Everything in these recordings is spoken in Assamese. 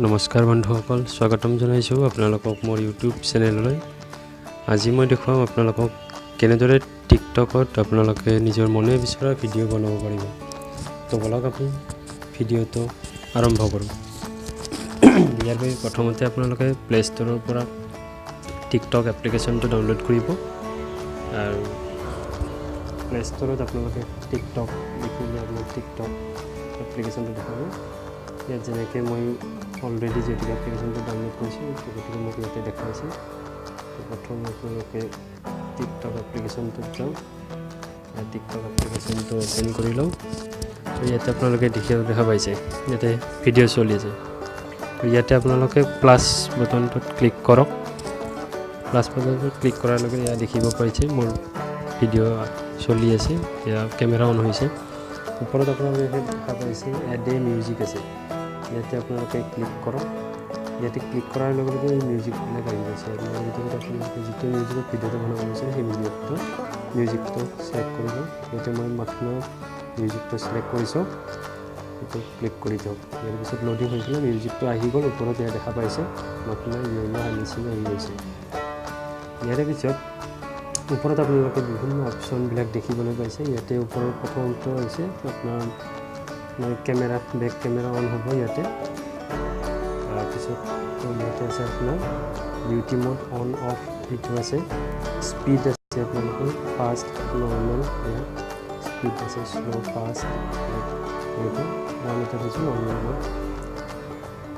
নমস্কাৰ বন্ধুসকল, স্বাগতম জনাইছোঁ আপোনালোকক মোৰ ইউটিউব চেনেললৈ। আজি মই দেখুৱাম আপোনালোকক কেনেদৰে টিকটকত আপোনালোকে নিজৰ মনে বিচৰা ভিডিঅ' বনাব পাৰিব। তো ব'লক, আমি ভিডিঅ'টো আৰম্ভ কৰোঁ। ইয়াৰ বাবে প্ৰথমতে আপোনালোকে প্লে' ষ্ট'ৰৰ পৰা টিকটক এপ্লিকেশ্যনটো ডাউনলোড কৰিব আৰু প্লে' ষ্ট'ৰত আপোনালোকে টিকটক লিখিলে আপোনাক টিকটক এপ্লিকেশ্যনটো দেখাব। ইয়াত যেনেকৈ মই অলৰেডি যিহেতুকে এপ্লিকেশ্যনটো ডাউনলোড কৰিছোঁ, গতিকে মোক ইয়াতে দেখাইছে। তো প্ৰথম আপোনালোকে টিকটক এপ্লিকেশ্যনটোত যাওক, টিকটক এপ্লিকেশ্যনটো অ'পেন কৰি লওক। তো ইয়াতে আপোনালোকে দেখা পাইছে, ইয়াতে ভিডিঅ' চলি আছে। তো ইয়াতে আপোনালোকে প্লাছ বটনটোত ক্লিক কৰক। প্লাছ বটনটোত ক্লিক কৰাৰ লগে ইয়াত দেখিব পাৰিছে, মোৰ ভিডিঅ' চলি আছে, এয়া কেমেৰা অন হৈছে। ওপৰত আপোনালোকে দেখা পাইছে, এড এ মিউজিক আছে। ইয়াতে আপোনালোকে ক্লিক কৰক। ইয়াতে ক্লিক কৰাৰ লগে লগে এই মিউজিকবিলাক আহি গৈছে। আপোনাৰ ভিতৰত আপোনালোকে যিটো মিউজিকত ভিডিঅ'টো বনাব বিচাৰে, সেই মিউজিকটো চিলেক্ট কৰিব। ইয়াতে মই মাখনা মিউজিকটো চিলেক্ট কৰিছোঁ। এইটো ক্লিক কৰি দিয়ক। ইয়াৰ পিছত লোডিং হৈছিলে, মিউজিকটো আহি গ'ল ওপৰত। ইয়াত দেখা পাইছে, মাখনা ইয় হানি সিং আহি গৈছে। ইয়াৰে পিছত ওপৰত আপোনালোকে বিভিন্ন অপশ্যনবিলাক দেখিবলৈ পাইছে। ইয়াতে ওপৰৰ প্ৰথমটো হৈছে আপোনাৰ কেমেৰা, বেক কেমেৰা অন হ'ব ইয়াতে। তাৰপিছত ইয়াতে আছে আপোনাৰ বিউটি মোড অন অফ, এইটো আছে। স্পীড আছে আপোনালোকৰ, ফাষ্ট, নৰ্মেল, এয়া স্পীড আছে, শ্ল', ফাষ্ট। এইটো ওৱান এটা দিছোঁ, নৰ্মেল মোড।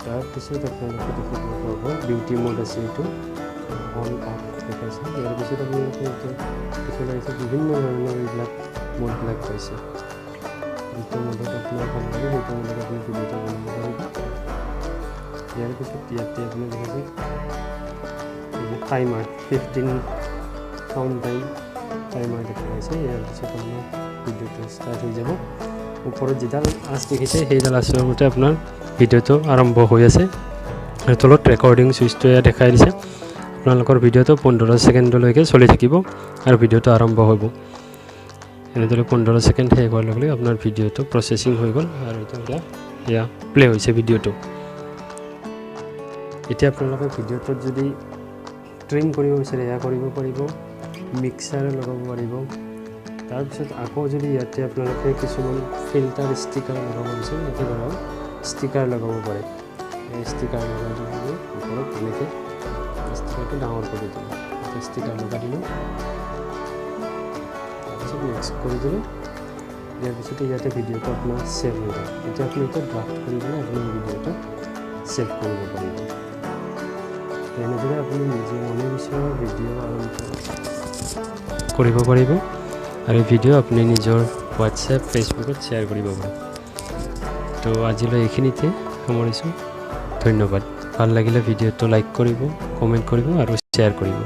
তাৰপিছত আপোনালোকে দেখিব পাব, বিউটি মোড আছে, এইটো অন অফ দেখাইছে। ইয়াৰ পিছত আপোনালোকে এইটো দেখিব লাগিছে, বিভিন্ন ধৰণৰ এইবিলাক মোডবিলাক পাইছে। যিটো মোডত আপোনাৰ ভাল লাগে, সেইটো মোডত আপুনি ভিডিঅ'টো বনাব পাৰিব। ইয়াৰ পিছত ইয়াতে আপুনি দেখিছে টাইমাৰ, 15 কাউণ্ট টাইম টাইমাৰ দেখা পাইছে। ইয়াৰ পিছত আপোনাৰ ভিডিঅ'টো ষ্টাৰ্ট হৈ যাব। ওপৰত যিডাল আঁচ দেখিছে, সেইডাল আঁচৰ মতে আপোনাৰ ভিডিঅ'টো আৰম্ভ হৈ আছে। আৰু তলত ৰেকৰ্ডিং চুইচটো এয়া দেখাই দিছে। আপোনালোকৰ ভিডিঅ'টো 15 ছেকেণ্ডলৈকে চলি থাকিব আৰু ভিডিঅ'টো আৰম্ভ হ'ব। এনেদৰে 15 ছেকেণ্ড শেষ হোৱাৰ লগে লগে আপোনাৰ ভিডিঅ'টো প্ৰচেছিং হৈ গ'ল আৰু এতিয়া এয়া প্লে' হৈছে ভিডিঅ'টো। এতিয়া আপোনালোকে ভিডিঅ'টোত যদি ট্ৰিম কৰিব বিচাৰে, এয়া কৰিব পাৰিব, মিক্সাৰ লগাব পাৰিব। তাৰপিছত আকৌ যদি ইয়াতে আপোনালোকে কিছুমান ফিল্টাৰ, ষ্টিকাৰ লগাব বিচাৰে, ইয়াতে ধৰক ষ্টিকাৰ লগাব পাৰে। এই ষ্টিকাৰ লগাই দিলোঁ ওপৰত, এনেকৈ ষ্টিকাৰটো ডাঙৰ কৰি দিলোঁ, ষ্টিকাৰ লগাই দিলোঁ। তাৰপিছত নেক্সট কৰি দিলোঁ। ইয়াৰ পিছতে ইয়াতে ভিডিঅ'টো আপোনাৰ ছেভ হৈ গ'ল। এতিয়া আপুনি এতিয়া ড্ৰাফ্ট কৰি পেলাই আপুনি ভিডিঅ'টো ছেভ কৰিব পাৰিব। এনেদৰে আপুনি নিজে মনে বিচৰা ভিডিঅ' আৰম্ভ কৰিব পাৰিব আৰু ভিডিঅ' আপুনি নিজৰ হোৱাটছএপ, ফেচবুকত শ্বেয়াৰ কৰিব পাৰে। তো আজিলৈ এইখিনিতে সামৰিছোঁ। ধন্যবাদ। ভাল লাগিলে ভিডিঅ'টো লাইক কৰিব, কমেণ্ট কৰিব আৰু শ্বেয়াৰ কৰিব।